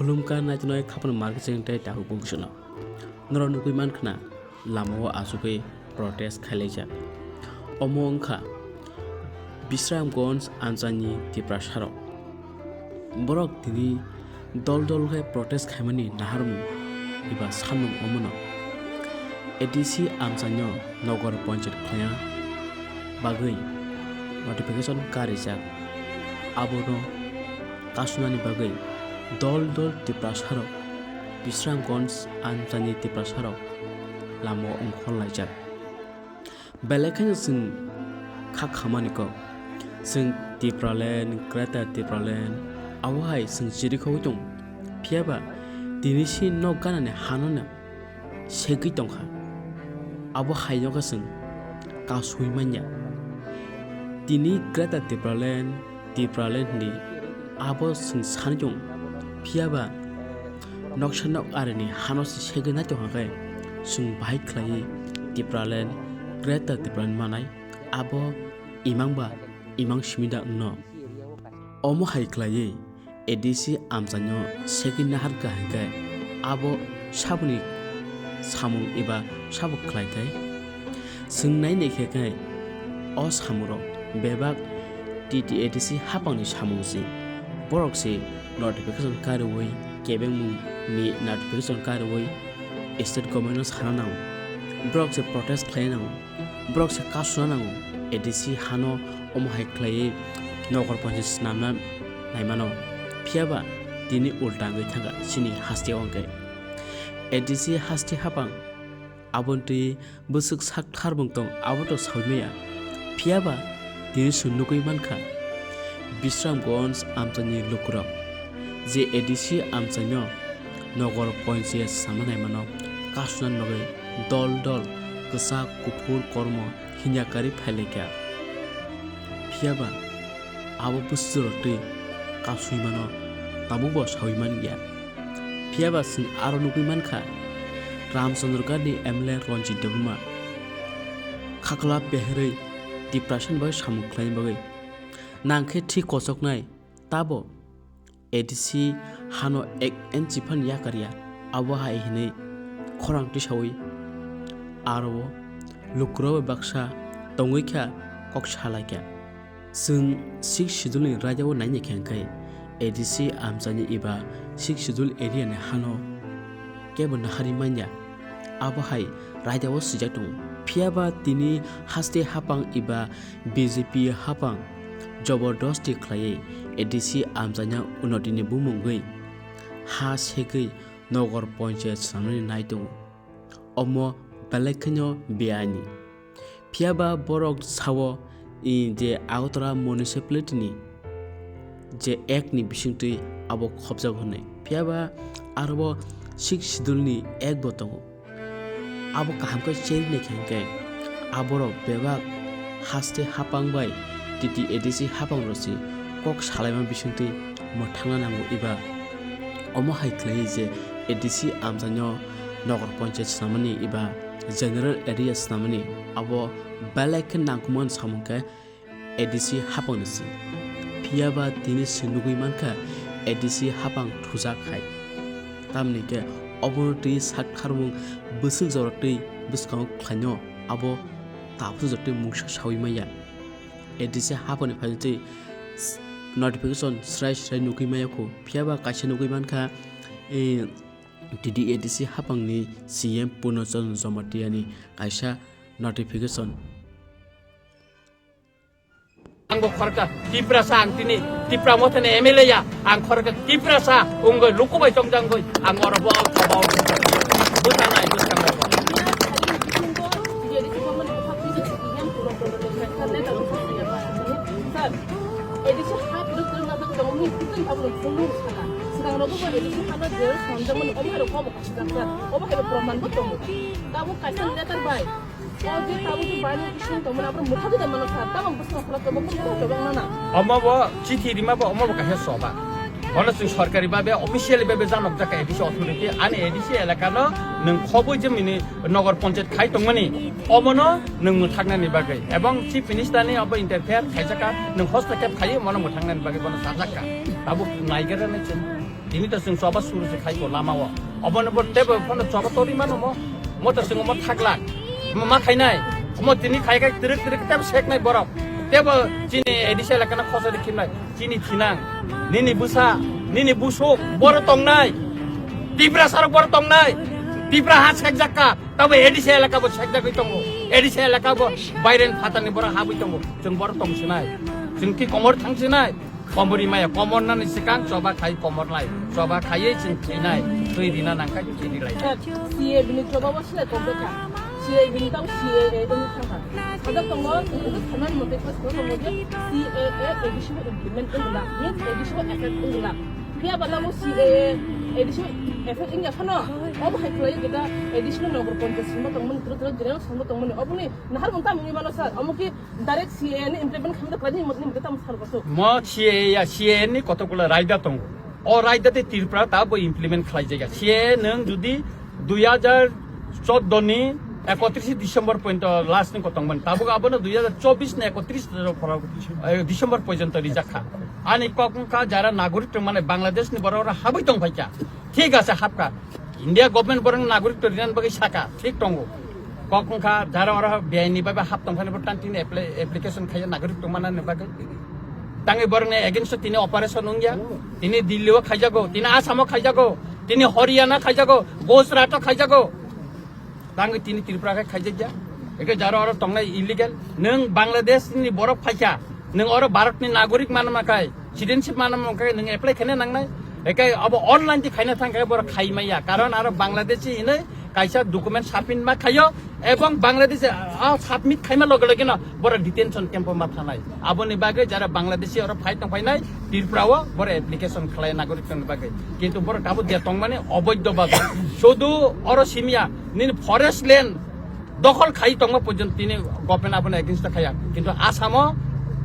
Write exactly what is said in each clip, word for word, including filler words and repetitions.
Khulumkha naitonwi khapang markecheng tei takhuk bukhusono. Norok nugwi mankha na, lamao achugwi protest khailaijak. Omo wngkha Bisramganj anchani Tiprasarok. Borok tini dol dol khe protest khaimani naharmung eba samung omono. A D C amchaino nogor ponchayat khlaina bagwi notification karijak. Abono kasunani bagwi dol dol Tiprasarok, Bisramganj anchani Tiprasarok lamao ongkhorlaijak. Belai kheno chwng kha khamani kok. Chwng Tipraland, Greater Tipraland, abo hai chwng chirikhogwi tongo. Phiyaba tini si nok ganani hanono segwi tongkha. Abo hai no khe chwng kasui manya. Tini Greater Tipraland, Tipraland hwnwi abo chwng sani tongo. Phiyaba noksa nok arini hano se segwi nai tongkha khe chwng bahai khlaiwi Tipraland, Greater Tipraland manai abo imang ba imang simi da wngno. Omo hai khlaiwi A D C amchaino segwi naharkha hinkhe abo saboni samung eba sabo khlai thai? Chwng nai naikhe khe o samungrok bebak T T A D C hapangni samung se. Borok se notification karwi, kebengmungni notification karwi state government no sana nango. Borok se protest khlai nango. Borok se kasuna nango, A D C hano omo hai khlaiwi nogor ponchayat swnamna naimano. Phiyaba tini ulta wngwi thangkha chini haste o hwnkhe. A D C haste hapang aboni twi bwswk sak tharbwng tong abo to saui maya. Phiyaba tini chwng nugwi mankha Bisramganj amchaini lukurok je A D C amchaino nogor ponchayat swnamna naimano kasuna bagwi dol dol kwchak kuphur kormo hinya karwi phailaikha. Phiyaba abo bwswk twi kasui mano tabukbo saui manya. Phiyaba chwng aro nugwi mankha Ramchandra Gandhi M L A Ranjit Debbarma khakla peherwi Tiprasani bagwi samung khlaina bagwi nangkhe thik kochoknai tabo A D C hano ek inch phano yakar ya, abo hai hinwi khorang tisaui aro o lukurok bai baksa tongwi kha kok salaikha. Chwng Sixth Schedule ni raida o naina khe hwnkhe A D C amchaini eba Sixth Schedule area ni hano kebo naharwi manya. Abo hai raida o swijak tongo. Phiyaba tini haste hapang eba B J P hapang jobordosti khlaiwi A D C amchaino unoti ni bumungwi ha segwi nogor ponchayat swnamnani nai tongo. Omo belai kheno beaini. Phiyaba borok sao, i, je Agartala Municipality ni je Act ni bisingtwi abo khopjago hwnwi. Phiyaba aro bo Sixth Schedule ni Act bo tongo. Abo kaham khe cherwi naikha hwnkhe aborok bebak haste hapang bai T T A D C hapang rok se kok salaima bisingtwi mwthangna nango eba omo hai khlaiwi je A D C amchaino nogor ponchayat swnamani eba general area swnamani abo belai khe nangkukmani samung khe A D C hapangni se. Phiyaba tini se nugwi mankha A D C hapang thujak hai. Tamni khe obono twi sak tharmung bwswk jora twi bwskango khlaino abo tabuk jora twi mungsa saui maya. A D C hapangni phaisingtwi notification srai srai nugwi maya kho. Phiyaba kaisa nugwi mankha, eh, T T A D C hapangni C M Purna Chandra Jamatia ni kaisa notification. Ang bo khoroksa Tiprasa, ang tini Tipra Mothani M L A ya, ang khoroksa Tiprasa wngwi luku bai chongjangwi ang oro bo bwskanai bwskanai. Sir, A D C hap rwk rwk ma tong tong ni twi abo rwk phone rwk sana. Swkang rwk bo A D C hap rwk rwk swnamjakmani omo hai rwk kobo kaisa jak sir. Obo hai rwk proman bo tongo. Tabuk kaisa letter bai. O je tabuk je bai rwk ising tongmani abo rwk mwthagwi da mano sir. Tabuk bwswk khulak tabuk khulak tabuk nana. Omo bo chithi rima bo omo bo kaisa soba. Bono chwng sorkari babe officially babe janok jaka A D C authority ani A D C elaka no nwng khobwi je mini nogor ponchayat khai tongmani omono nwng mwthaknani bagwi ebong Chief Minister ni obo interfere khaijaka nwng hostokhe phaiwi mono mwthaknani bagwi bono sajakka. Tabuk naigerani chwng Tini to chwng choba suru se khai ko lama o. Obono bo tebo phano choba tori mano mo. Mo to chwng mo thaklak. Mo ma khainai. Mo tini khai khai tirik tirik tebo seknai borok. Tebo chini A D C elaka na khosa de khimnai. Chini thinang. Nini busa, nini busuk, boro tongnai. Tipra sarok boro tongnai. Tipra ha sekjak ka. Tabo A D C elaka bo sekjagwi tongo. A D C elaka bo bairen phatani boro habwi tongo. Chwng boro tongsinai. Chwng ki komor thangsinai. Komori maya, komor nani sikang choba khai komor lai. Choba khaiye chwng thinai. Twi dina nangkha kiri lai. Sir, C A A bini choba bo sila tongkha. C A A bini tau C A A wngwi thangkha. Sajak tongo, thanan mwtai khe soro tongo je C A A A D C bo implement wngla. Means A D C bo effect wngla. Phiya ba nabo C A A A D C effect wngya phano, obo hai khlai gida A D C no nogor panchayat sima tongmani, tro tro general sima tongmani, oboni nahar mung tamung mano sir, omo ki direct C A A ni implement khamda khlai ni mutni mutni tam sal baso. Mo C A A ya, C A A ni kotokgulo raida tongo. O raida te Tripura ta bo implement khlai jaiga. C A A nwng judi dui hajar chordo ni ekotris December porjonto last ni kotong man. Tabuk abono dui hajar chobbish ni ekotris December porjonto rijak kha. Ani kok wngkha jara nagorik tong mane Bangladesh ni borok oro habwi tong phaikha. Thik ase hapkha. India government borok nagorik to rinan bagwi saka. Thik tongo. Kok wngkha jara oro B I ni bagwi hap tong phani bo tan tini apply-, application khaiya nagorik tong manani bagwi. Tangwi borokni against o tini operation wngya. Tini Delhi o khaijago, tini Assam o khaijago, tini Haryana khaijago, Gujarat o khaijago. Tangwi tini Tripura khe khaijakya. Eke jaro oro tongnai illegal. Nwng Bangladesh ni borok phaikha. Nwng oro Bharat ni nagorik manma khai, citizenship manma khai nwng apply khaina nangnai. Eke abo online di khaina thang khai borok khai maya. Karon aro Bangladeshi hinwi kaisa document submit ma khayo ebong Bangladesh a submit khaima loge loge no borok detention camp o ma thanai. Aboni bagwi jara Bangladeshi oro phai tong phainai Tripura o borok application khlai nagorik tongni bagwi. Kintu borok abo dia tongmani oboidho bhabe. Sudu oro simya nini forest land dokhol khai tongma porjonto tini government aboni against o khaya. Kintu Assam o,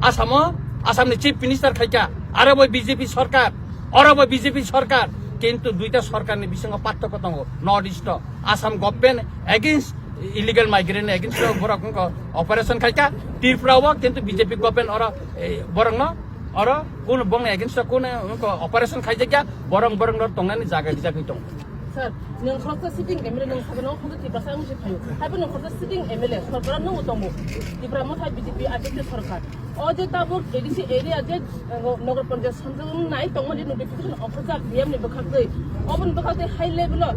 Assam o, Assam ni chief minister khaikha, aro bo B J P sarkar, oro bo B J P sarkar. Kintu duita sarkar ni bisingo partokko tongo North East o. Assam government against illegal migrant against o borok wngkha operation khaikha Tripura o, kintu B J P government oro, eh, borok no oro kun bong against o kun wngkha operation khaijakya, borok borok no tongnani jaga rijak tongo. Sir, nwng khoroksa sitting M L A nwng sago nwng khoroksa Tiprasa wngwi se phaio. Haibo nwng khoroksa sitting M L A, sorkar nwng tongo. Tipra Motha B J P R T F ni sorkar. O je tabuk A D C area je, uh, Nagar Panchayat sanjak nai tongma je notification officer D M ni bwkhak twi. Oboni bwkhak twi high level o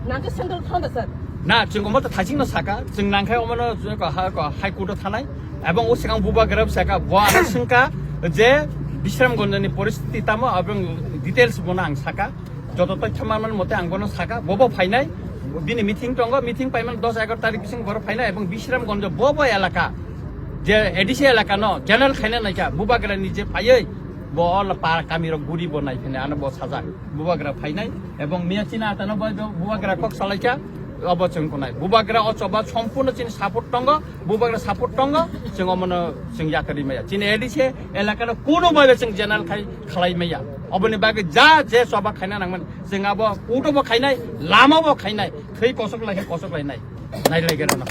nangkhe central thanda sir. Na, chwng omo to thaising no saka, chwng nangkhe omo no chwng ko ha, ko High Court o thanai. Ebong o swkang bubagra saka, bo ano swngkha je Bisramganj ni poristiti tamo, abong details bono ang saka. Joto totthyo manmani mote ang bono saka, bobo phainai, bini meeting tongo, meeting paiman dos egar tarik bising boro phainai, ebong Bisramganj bobo elaka, je A D C elaka no general khaina naikha, bubagra ni je phaiwi, bo ol pa kami rok guri bo nai phene ano bo sajak, bubagra phainai, ebong miya china atano bo, bo bubagra kok salaikha, obo chwng kunai. Bubagra o choba sompurno chini support tongo, bubagra support tongo, chwng omono chwng yakarwi maya. Chini A D C elaka no kuno babe chwng general khai khlai maya. Oboni bagwi ja je choba khaina nangmani, chwng abo kuto bo khainai, lama bo khainai, thwi kosok lai khe kosok lainai. Nai lai gero na.